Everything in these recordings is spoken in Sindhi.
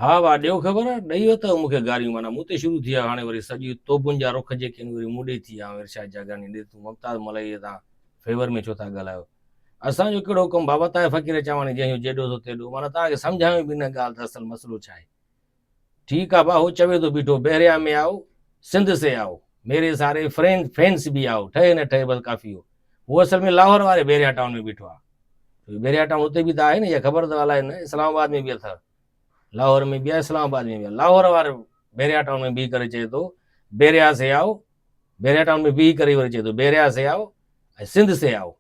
ها وا ڏيو خبر، ڏئي وتو مون کي گاريون معنيٰ مون تي شروع ٿي ويا هاڻي وري سڄي توبن جا رخ جيڪي آهن وري مون ڏي ٿي ويا ارشاد جاگراني ڏي تون ممتاز ملائي تان فيور ۾ ڇو ٿا ڳالهايو اسان جو ڪهڙو ڪم بابا تانء فقير چواڻي جنهن جو جيڏو سو تيڏو معنيٰ توهان کي سمجهايون به نه ڳالهه ته اصل مسئلو ڇا آهي ٺيڪ آ ڀا هو چوي ٿو بيٺو بحريا ۾ آئو سنڌ سي آئو ميري ساري فرينڊ فينس به آئو ٺهي نه ٺهي بس ڪافي هو هو اصل ۾ لاهور واري بحريا ٽائون ۾ بيٺو آ بحريا ٽائون اتي به ته آهي نه اها خبر اٿو الائي نه اسلام آباد ۾ به اٿو لاهور ۾ به آهي اسلام آباد ۾ به آهي لاهور واري بحريا ٽائون ۾ بيهي ڪري چئي ٿو بحريا سي آئو بحريا ٽائون ۾ بيهي ڪري وري چئي ٿو بحريا سي آئو ۽ سنڌ سي آئو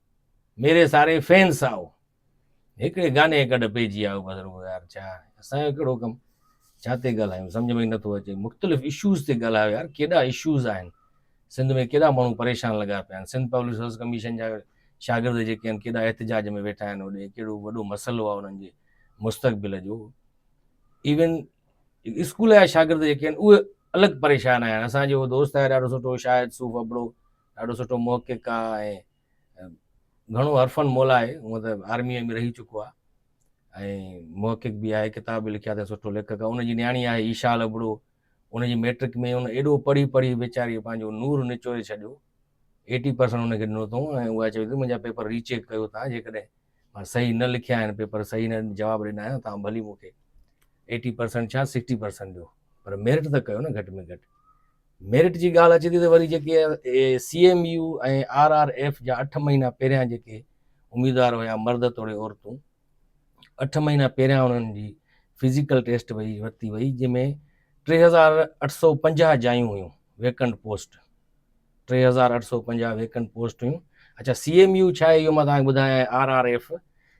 ميري ساري فينس آئو هڪڙي گاني کي ڪڍ پئجي آيو بس رڳو يار ڇا اسان جو ڪهڙو ڪم ڇا تي ڳالهايون سمجهه ۾ نٿو اچي مختلف اشوز تي ڳالهايو يار ڪيڏا اشوز آهن سنڌ ۾ ڪيڏا ماڻهو پريشان لڳا پيا آهن سنڌ پبلڪ سروس ڪميشن جا شاگرد جيڪي آهن ڪيڏا احتجاج ۾ ويٺا آهن هوڏي ڪهڙو وڏو مسئلو آهي انهن جي مستقبل جو ايون اسڪول جا شاگرد جيڪي آهن اهي الڳ پريشان آهن اسانجو دوست آهي ڏاڍو سٺو شاهد صوف ابڙو ڏاڍو سٺو محقق آهي ۽ گهڻو حرفن مولا آهي هونء ته آرميء ۾ رهي چڪو آهي ۽ محقق به آهي ڪتاب به لکيا اٿس سٺو ليکڪ آهي ان جي نياڻي آهي ايشال ابڙو ان جي ميٽرڪ ۾ ان ايڏو پڙهي پڙهي ويچاري پنهنجو نور نچوڙي ڇڏيو ايٽي پرسنٽ ان کي ڏنو اٿئون ۽ اها چوي ٿي منهنجا پيپر ري چيڪ ڪيو تان جيڪڏهن مان صحيح نه لکيا آهن پيپر صحيح نه جواب ڏنا آهن تان ڀلي مون کي ايٽي پرسنٽ ڇا سڪسٽي پرسنٽ ڏيو پر ميرٽ ته ڪيو نه گهٽ ۾ گهٽ ميرٽ جي ڳالهه اچي ٿي ته وري جيڪي C M U ۽ R R F جا اٺ مهينا پهريان جيڪي اميدوار هيا مرد توڙي عورتون اٺ مهينا پهريان انهن جي فزيڪل ٽيسٽ وئي ورتي وئي جنهن ۾ 3850 جايون هيون ويڪنٽ پوسٽ 3850 ويڪنٽ پوسٽ هيون اچھا سي ايم يو ڇا آهي اهو مان توهان کي ٻڌايان R R F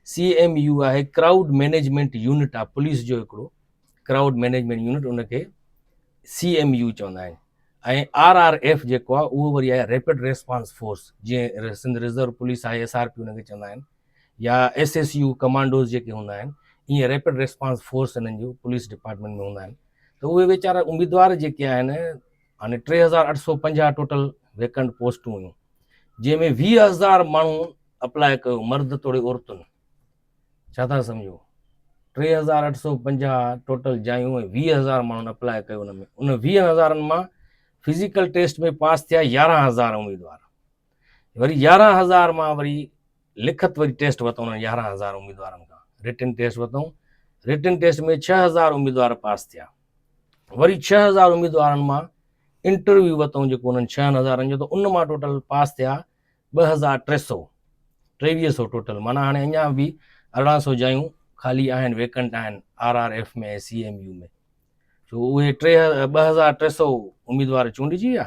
C M U آهي ڪرائوڊ مينيجمينٽ يونٽ آهي پوليس جو هڪڙو ڪرائوڊ مينيجمينٽ يونٽ ان کي سي ايم يو چوندا آهن ۽ آر آر ايف جيڪو آهي اهو وري آهي ريپڊ ريسپانس فورس جيئن سنڌ ريزرو پوليس آهي ايس آر پي ان کي چوندا آهن يا ايس ايس يو ڪمانڊوز جيڪي هوندا آهن ائين ريپڊ ريسپانس فورس انهن جو پوليس ڊپارٽمينٽ ۾ هوندا آهن ته اهي ويچارا اميدوار جيڪي آهن هاڻي 3850 ٽوٽل ويڪنٽ پوسٽون هيون جنهن ۾ 20000 ماڻهو اپلاء ڪيو مرد توڙي عورتن ڇا ٿا سمجهو؟ 3850 ٽوٽل جايون ۽ 20000 ماڻهن اپلاء ڪيو ان ۾ ان ويهن هزارن مان فزيڪل ٽيسٽ ۾ پاس ٿيا 11000 اميدوار وري 11000 مان وري لکت وري ٽيسٽ ورتو انهن 11000 اميدوارن کان رٽن ٽيسٽ ورتو رٽن ٽيسٽ ۾ 6000 اميدوار پاس ٿيا وري 6000 اميدوارن مان انٽرويو ورتو جيڪو انهن 6000 جو ته ان مان ٽوٽل پاس ٿيا 2300، 2300 ٽوٽل معنيٰ هاڻي اڃا به 1800 جايون خالي آهن ويڪنٽ آهن R R F ۾ ۽ C M U ۾ سو اهي ٽي 2300 اميدوار چونڊجي ويا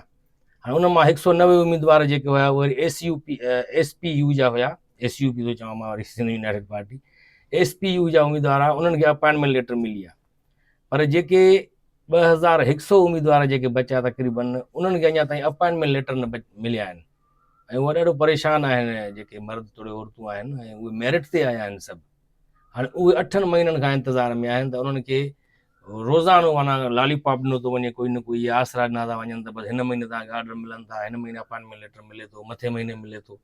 هاڻي ان مان 190 اميدوار جيڪي هيا اهي وري S U P S P U جا هيا ايس يو پي ٿو چوان مان وري Sindh United Party S P U جا اميدوار هيا انهن کي اپائنٽمينٽ ليٽر ملي ويا پر جيڪي 2100 اميدوار جيڪي بچيا تقريبن انهن کي اڃا تائين اپائنٽمينٽ ليٽر نه مليا آهن ۽ اهي ڏاڍو پريشان آهن جيڪي مرد توڙي عورتون آهن ۽ اهي ميرٽ تي آيا آهن سڀ هاڻي اهي اٺن مهينن کان انتظار ۾ آهن ته انهن کي روزانو معنيٰ لالي پاپ ڏنو ٿو وڃي ڪوئي نه ڪوئي آسرا ڏنا ٿا وڃن ته بس هن مهيني توهان کي آرڊر ملن ٿا هن مهيني اپائنٽمينٽ ليٽر ملي ٿو مٿي مهيني ملي ٿو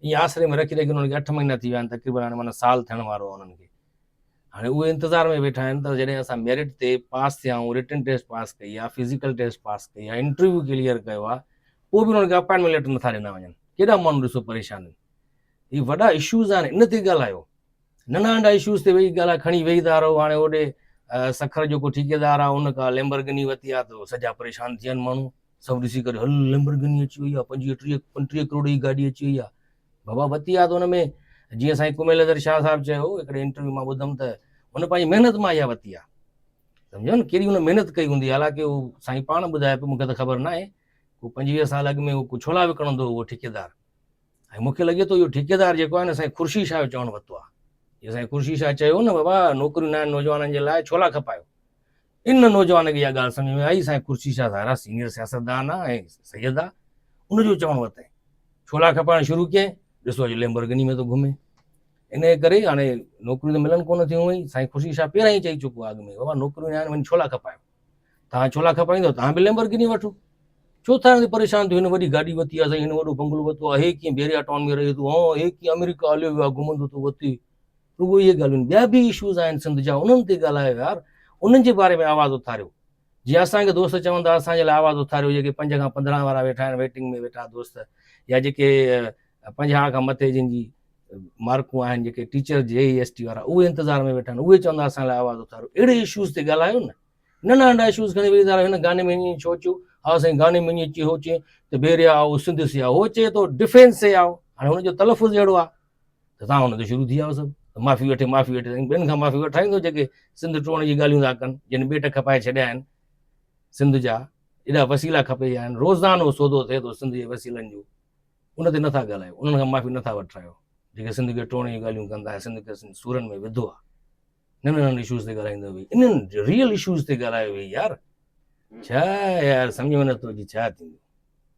ائين آسري ۾ رکي رکي انهن کي اٺ مهينا ٿي ويا آهن تقريبن هاڻي معنيٰ سال ٿيڻ وارو آهي انهن کي هاڻي اهي انتظار ۾ ويٺا آهن ته جڏهن اسان ميرٽ تي پاس ٿيا آهيون رٽن ٽيسٽ پاس ڪئي آهي فزيڪل ٽيسٽ پاس ڪئي آهي انٽرويو ڪليئر ڪيو آهي پوء به انهن کي اپائنٽمينٽ ليٽر نٿا ڏنا وڃن ڪيڏا ماڻهو ڏسو پريشان آهن هي وڏا اشوز آهن ان تي ڳالهايو ننڍا ننڍا اشوز تي ويهي ڳالهايو کڻي ويهي ٿا رهو هاڻي هوڏي سکر جو ڪو ٺيڪيدار آهي ان کا ليمبرگني ورتي آهي ته سڄا پريشان ٿي ويا آهن ماڻهو سڀ ڏسي ڪري هل ليمبرگني اچي وئي آهي پنجويهه ٽيهه پنٽيهه ڪروڙ جي گاڏي اچي وئي آهي بابا وتي آ ته ان ۾ جيئن سائين ڪميل حيدر شاهه صاحب چيو هڪڙي انٽرويو مان ٻڌم ته هن پنهنجي محنت مان اها وتي آ سمجهو نه ڪهڙي هن محنت ڪئي هوندي حالانڪه هو سائين پاڻ ٻڌائي پيو مونکي ته خبر نه آهي هو 25 سال اڳ ۾ هو ڇولا وڪڻندو هو ٺيڪيدار ۽ مونکي لڳي ٿو اهو ٺيڪيدار جيڪو آهي نه سائين خورشيد شاهه جو چوڻ ورتو آ جيئن سائين خورشيد شاهه چيو نه بابا نوڪريون نه آهن نوجوانن جي لاء ڇولا کپايو ان نوجوان کي اها ڳالهه سمجهه ۾ آئي، سائين خورشيد شاهه ظاهر آهي سينيئر سياستدان آهي ۽ سيد آهي، ان جو چوڻ ورتائين. ڇولا کپائڻ شروع ڪيائين، ڏسو اڄ ليمبرگني ۾ ٿو گهمي. انهيء ڪري هاڻي نوڪريون ته ملن ڪونه ٿيون هونئن ئي، سائين خورشيد شاهه پهريان ئي چئي چڪو آهي اڳ ۾ بابا نوڪريون نه آهن وڃي ڇولا کپايو. توهان ڇولا کپائيندؤ توهان به ليمبرگني وٺو. ڇو ٿا ان تي پريشان ٿيو، هن وڏي گاڏي ورتي آهي، سائين هن وڏو بنگلو ورتو آهي، هي ڪيئن بحريا ٽائون ۾ رهي ٿو، هان هي ڪيئن آمريڪا هليو ويو آهي گهمندو ٿو وتي. رڳو اهي ڳالهيون نه، ٻيا به اشوز آهن سنڌ جا انهن تي ڳالهايو يار. انهن جي باري ۾ آواز اٿاريو. جيئن اسان کي دوست چون ٿا اسان جي لاء آواز اٿاريو جيڪي پنج کان 15 وارا ويٺا آهن ويٽنگ ۾ ويٺا دوست يا جيڪي 50 کان مٿي جن جي مارڪون آهن جيڪي ٽيچر جي اي ايس ٽي وارا اهي انتظار ۾ ويٺا آهن اهي چوندا اسان لاء آواز اٿاريو. اهڙي اشوز تي ڳالهايو نه، ننڍا ننڍا اشوز کڻي ويهي ٿا رهو. هن گاني ۾ ائين ڇو چيو؟ ها سائين گاني ۾ ائين چيو هو چي ته بيري آئو سنڌ سي آئو، هو چئي ٿو ڊفينس سي آئو، هاڻي هن جو تلفظ اهڙو آهي ته تان هن تي شروع ٿي ويا سڀ ته معافي وٺي معافي وٺي. سائين ٻين کان معافي وٺائيندو جيڪي سنڌ ٽوڙڻ جي ڳالهيون ٿا ڪن، جن ٻيٽ کپائي ڇڏيا آهن سنڌ جا، ايڏا وسيلا کپي ويا آهن، روزانو سودو ٿئي ٿو سنڌ جي وسيلن جو، ان تي نٿا ڳالهايو، انهن کان معافي نٿا وٺرايو جيڪي سنڌ کي ٽوڙڻ جون ڳالهيون ڪن ٿا ۽ سنڌ کي سورن ۾ وڌو آهي. ننڍن ننڍن اشوز تي ڳالهائيندو ويهي، انهن ريئل اشوز تي ڳالهايو ويهي يار. ڇا يار سمجهه ۾ نٿو اچي ڇا ٿيندو.